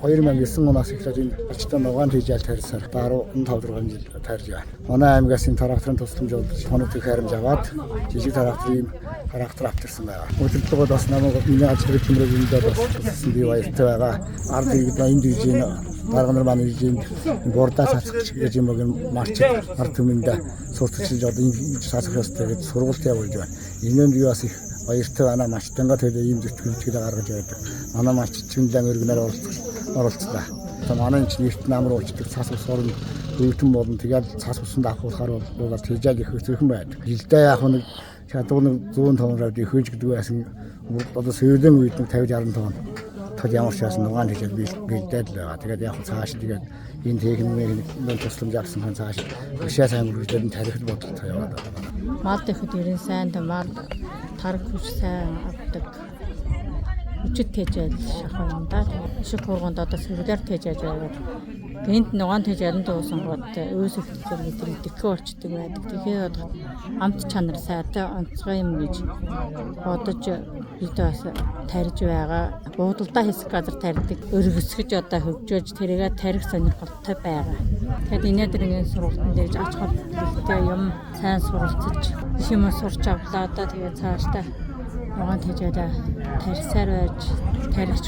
2009 оноос эхлээд энэ алчтай нугаан тэжээл тарьсаар 15 6 жил тарьж байна. Манай аймгаас энэ тракторын тусламж болж хоног хайрамж аваад жижиг трактор ийм трактор авчирсан байгаа. Удирдлагууд бас намайг миний ажлыг чимрэг эндээ бас тусалсан, би баяртай байгаа. Ард иргэд энд ирж энэ дарга нар маань ирж энд бурдаа цацах гэж юм уу марч ард түмэндээ сурталчилж одоо ингэж цацах ёстой гэж сургалт явуулж байна. Энэ нь би бас их баяртай байна. Мачтангаа төлөө ийм зүтгэл гаргаж байдаг. Манай мач чимлэн өргөнөөр оролцлоо. Одоо манай энэ чинь эрт нам руу очдог цас ус орно өвтөн болон тэгээд цас усанд авахулахаар бол тэжээл их хэцүүхэн байдаг. Жилдээ яг нэг чадвар нэг 100 тонн авд их хөөж гэдэг байсан. Одоо сүүлийн үед нэг 50 60 тонн тод ямар ч байсан нугаан тэжээл бэлдээд л байгаа. Тэгээд яг цааш тэгээд энэ техникийн тусламж авсан хан цааш өшөө сайн үргэлжлээд тарихт бодолтой яваад байгаа. Мал ихэд ерэн сайн мал тарг хүч сайн авдаг. Хүчит тэжээл шахах юм да. Ишиг хургуунд одоо сэргэлэр тэжээж байгаад гинт нугаан тэжээлэн дуусангууд өөс өвтөлтөр гэдэг дэхээ болчдөг байдаг. Тэгэхээр одоо амт чанар сайтай онцгой юм гэж бодож бид бас тарьж байгаа. Буудалдаа хэсэг газар тарьдаг. Өргөсгөж одоо хөгжөөж тэрийгэ тарих сонирхолтой байгаа. Тэгэхээр инээдэрийн сургалтын дээр ач холбогдолтой юм сайн суралцаж юм сурч авлаа. Одоо тэгээ цаашдаа нугаан тэжээлээ тарьсаар байж тарихч.